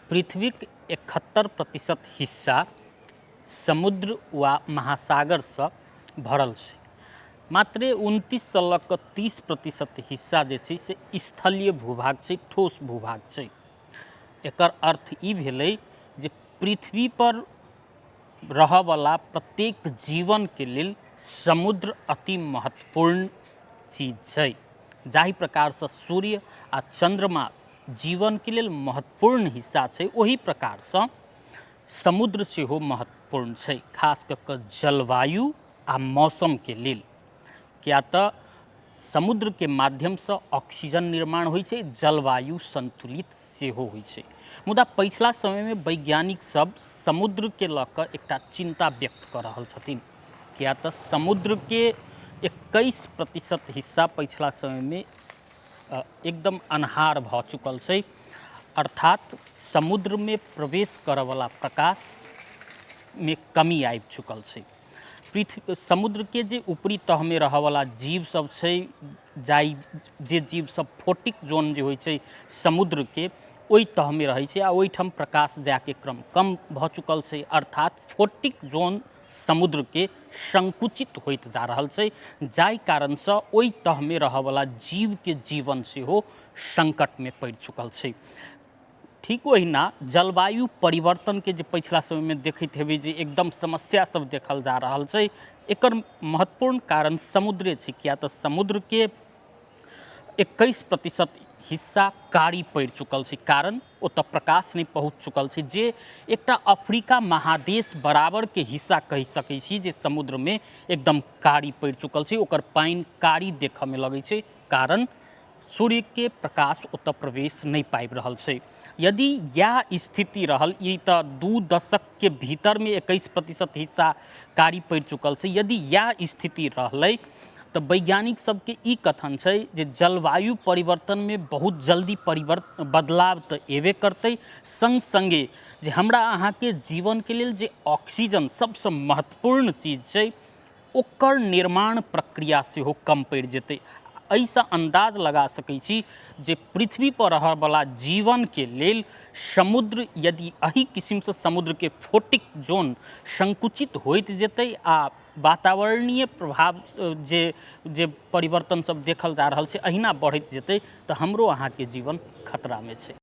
पृथ्वीक 71% हिस्सा समुद्र वा महासागरसँ भरल छै। मात्रे 29सँ लऽ कऽ 30% हिस्सा जे छै से स्थलीय भूभाग छै, ठोस भूभाग छै। एकर अर्थ ई भेलै जे पृथ्वीपर रहऽवला प्रत्येक जीवनके लेल समुद्र अति महत्वपूर्ण चीज छै। जाहि प्रकारसँ सूर्य आ चन्द्रमा जीवनके लेल महत्वपूर्ण हिस्सा छै, ओहि प्रकारसँ समुद्र सेहो महत्वपूर्ण छै, खास कऽ कऽ जलवायु आ मौसमके लेल। किया तऽ समुद्रके माध्यमसँ ऑक्सीजन निर्माण होइ छै, जलवायु सन्तुलित सेहो होइ छै। मुदा पछिला समयमे वैज्ञानिक सब समुद्रके लऽ कऽ एकटा चिन्ता व्यक्त कऽ रहल छथिन, किया तऽ समुद्रके 21% हिस्सा पछिला समयमे एकदम अन्हार भऽ चुकल छै, अर्थात समुद्रमे प्रवेश करऽवला प्रकाशमे कमी आबि चुकल छै। पृथ्वी समुद्रके जे ऊपरी तहमे रहऽवला जीव सब छै, जाहि जे जीव सब फोटिक जोन जे होइ छै समुद्रके, ओहि तहमे रहै छै आ ओहिठाम प्रकाश जायके क्रम कम भऽ चुकल छै, अर्थात फोटिक जोन समुद्रके संकुचित होइत जा रहल छै, जाहि कारणसँ ओहि तहमे रहऽवला जीवके जीवन सेहो सङ्कटमे पड़ि चुकल छै। ठीक ओहिना जलवायु परिवर्तनके जे पछिला समयमे देखैत हेबै जे एकदम समस्या सब देखल जा रहल छै, एकर महत्वपूर्ण कारण समुद्रे छै, किया तऽ समुद्रके 21% हिस्सा कारी पड़ि चुकल छै, कारण ओतऽ प्रकाश नहि पहुँच चुकल छै, जे एकटा अफ्रीका महादेश बराबरके हिस्सा कहि सकै छी जे समुद्रमे एकदम कारी पड़ि चुकल छै। ओकर पानि कारी देखऽमे लगै छै, कारण सूर्यके प्रकाश ओतऽ प्रवेश नहि पाबि रहल छै। यदि इएह स्थिति रहल, ई तऽ 2 दशकके भीतरमे 21% हिस्सा कारी पड़ि चुकल छै, यदि इएह स्थिति रहलै तऽ वैज्ञानिक सबके ई कथन छै जे जलवायु परिवर्तनमे बहुत जल्दी परिवर्तन बदलाव तऽ एबे करतै, सङ्ग सङ्गे जे हमरा अहाँके जीवनके लेल जे ऑक्सीजन सबसँ महत्वपूर्ण चीज छै ओकर निर्माण प्रक्रिया सेहो कम पड़ि जेतै। एहिसँ अन्दाज लगा सकै छी जे पृथ्वीपर रहऽवला जीवनके लेल समुद्र यदि एहि किसिमसँ समुद्रके फोटिक जोन संकुचित होइत जेतै आ वातावरणीय प्रभाव जे जे परिवर्तन सब देखल जा रहल छै अहिना बढ़ैत जेतै तऽ हमरो अहाँके जीवन खतरामे छै।